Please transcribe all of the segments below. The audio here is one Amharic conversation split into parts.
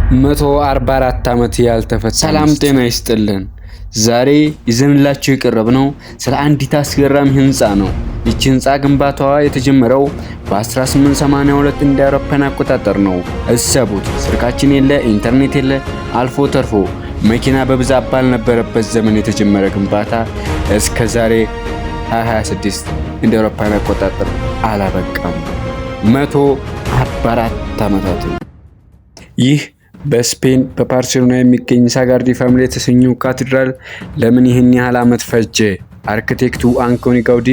144 ዓመት ያልተፈታ። ሰላም ጤና ይስጥልን። ዛሬ ይዘንላችሁ የቀረብነው ስለ አንዲት አስገራሚ ህንፃ ነው። ይቺ ህንፃ ግንባታዋ የተጀመረው በ1882 እንደ አውሮፓውያን አቆጣጠር ነው። እሰቡት፣ ስልካችን የለ፣ ኢንተርኔት የለ፣ አልፎ ተርፎ መኪና በብዛት ባልነበረበት ዘመን የተጀመረ ግንባታ እስከ ዛሬ 2026 እንደ አውሮፓውያን አቆጣጠር አላበቃም። 144 ዓመታት። ይህ በስፔን በባርሴሎና የሚገኝ ሳግራዳ ፋሚሊያ የተሰኘው ካቴድራል ለምን ይህን ያህል ዓመት ፈጀ? አርክቴክቱ አንቶኒ ጋውዲ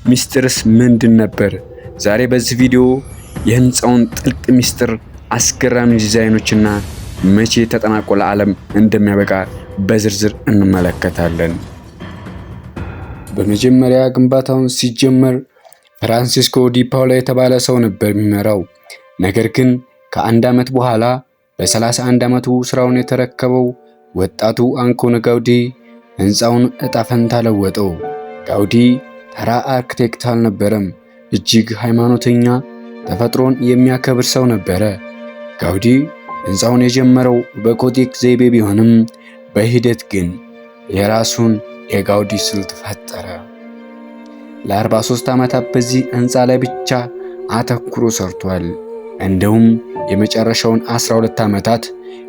ሚስጥርስ ምንድን ነበር? ዛሬ በዚህ ቪዲዮ የህንፃውን ጥልቅ ሚስጥር፣ አስገራሚ ዲዛይኖችና መቼ ተጠናቆ ለዓለም እንደሚያበቃ በዝርዝር እንመለከታለን። በመጀመሪያ ግንባታውን ሲጀመር ፍራንሲስኮ ዲ ፓውላ የተባለ ሰው ነበር የሚመራው። ነገር ግን ከአንድ ዓመት በኋላ በ31 ዓመቱ ስራውን የተረከበው ወጣቱ አንቶኒ ጋውዲ ህንፃውን ዕጣ ፈንታ ለወጠው። ጋውዲ ተራ አርክቴክት አልነበረም። እጅግ ሃይማኖተኛ፣ ተፈጥሮን የሚያከብር ሰው ነበረ። ጋውዲ ህንፃውን የጀመረው በጎቲክ ዘይቤ ቢሆንም በሂደት ግን የራሱን የጋውዲ ስልት ፈጠረ። ለ43 ዓመታት በዚህ ህንፃ ላይ ብቻ አተኩሮ ሰርቷል። እንደውም የመጨረሻውን 12 ዓመታት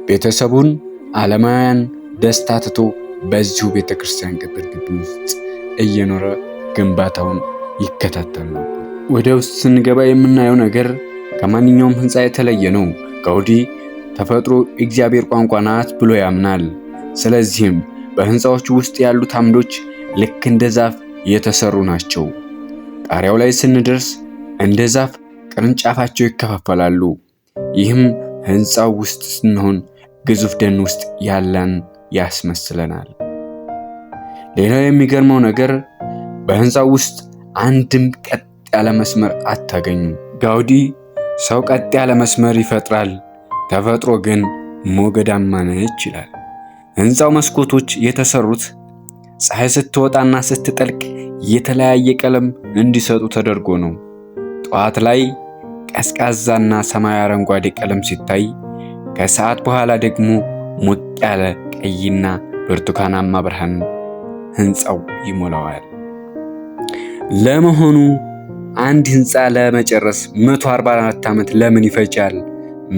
ቤተሰቡን፣ ዓለማውያን ደስታ ትቶ በዚሁ ቤተ ክርስቲያን ቅጥር ግቢ ውስጥ እየኖረ ግንባታውን ይከታተል ነበር። ወደ ውስጥ ስንገባ የምናየው ነገር ከማንኛውም ህንፃ የተለየ ነው። ጋውዲ ተፈጥሮ እግዚአብሔር ቋንቋ ናት ብሎ ያምናል። ስለዚህም በህንፃዎቹ ውስጥ ያሉት አምዶች ልክ እንደ ዛፍ የተሰሩ ናቸው። ጣሪያው ላይ ስንደርስ እንደ ዛፍ ቅርንጫፋቸው ይከፋፈላሉ። ይህም ህንፃው ውስጥ ስንሆን ግዙፍ ደን ውስጥ ያለን ያስመስለናል። ሌላው የሚገርመው ነገር በህንፃው ውስጥ አንድም ቀጥ ያለ መስመር አታገኙም። ጋውዲ ሰው ቀጥ ያለ መስመር ይፈጥራል፣ ተፈጥሮ ግን ሞገዳማ ነች ይላል። ህንፃው መስኮቶች የተሰሩት ፀሐይ ስትወጣና ስትጠልቅ የተለያየ ቀለም እንዲሰጡ ተደርጎ ነው። ጠዋት ላይ ቀዝቃዛና ሰማያዊ አረንጓዴ ቀለም ሲታይ፣ ከሰዓት በኋላ ደግሞ ሞቅ ያለ ቀይና ብርቱካናማ ብርሃን ህንፃው ይሞላዋል። ለመሆኑ አንድ ህንፃ ለመጨረስ 144 ዓመት ለምን ይፈጃል?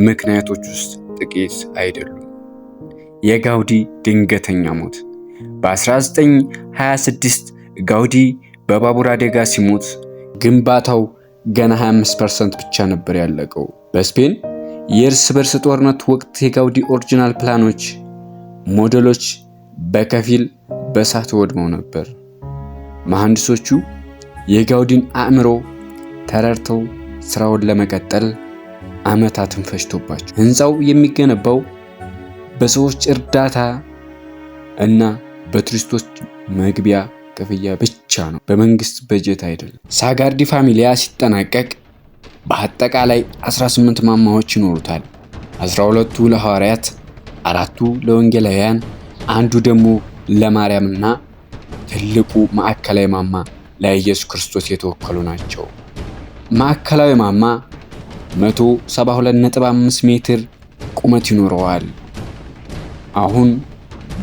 ምክንያቶች ውስጥ ጥቂት አይደሉም። የጋውዲ ድንገተኛ ሞት። በ1926 ጋውዲ በባቡር አደጋ ሲሞት ግንባታው ገና 25% ብቻ ነበር ያለቀው። በስፔን የእርስ በርስ ጦርነት ወቅት የጋውዲ original ፕላኖች፣ ሞዴሎች በከፊል በእሳት ወድመው ነበር። መሐንዲሶቹ የጋውዲን አእምሮ ተረድተው ስራውን ለመቀጠል ዓመታትን ፈጅቶባቸው። ህንፃው የሚገነባው በሰዎች እርዳታ እና በቱሪስቶች መግቢያ ክፍያ ብቻ ነው፣ በመንግስት በጀት አይደለም። ሳግራዳ ፋሚሊያ ሲጠናቀቅ በአጠቃላይ 18 ማማዎች ይኖሩታል። 12ቱ ለሐዋርያት፣ አራቱ ለወንጌላውያን፣ አንዱ ደግሞ ለማርያምና ትልቁ ማዕከላዊ ማማ ለኢየሱስ ክርስቶስ የተወከሉ ናቸው። ማዕከላዊ ማማ 172.5 ሜትር ቁመት ይኖረዋል። አሁን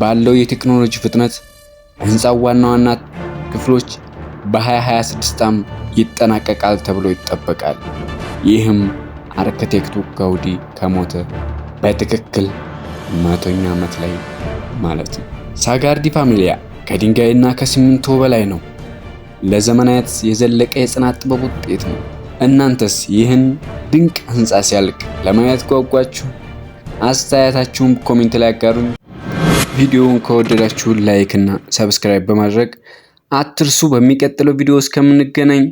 ባለው የቴክኖሎጂ ፍጥነት ህንፃው ዋና ዋና ክፍሎች በ2026 ዓ.ም ይጠናቀቃል ተብሎ ይጠበቃል። ይህም አርክቴክቱ ጋውዲ ከሞተ በትክክል 100ኛ ዓመት ላይ ማለት ነው። ሳግራዳ ፋሚሊያ ከድንጋይና ከሲሚንቶ በላይ ነው። ለዘመናት የዘለቀ የጽናት ጥበብ ውጤት ነው። እናንተስ ይህን ድንቅ ህንፃ ሲያልቅ ለማየት ጓጓችሁ? አስተያየታችሁን comment ላይ አጋሩኝ። ቪዲዮውን ከወደዳችሁ like እና subscribe በማድረግ አትርሱ። በሚቀጥለው ቪዲዮ እስከምንገናኝ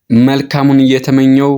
መልካሙን እየተመኘሁ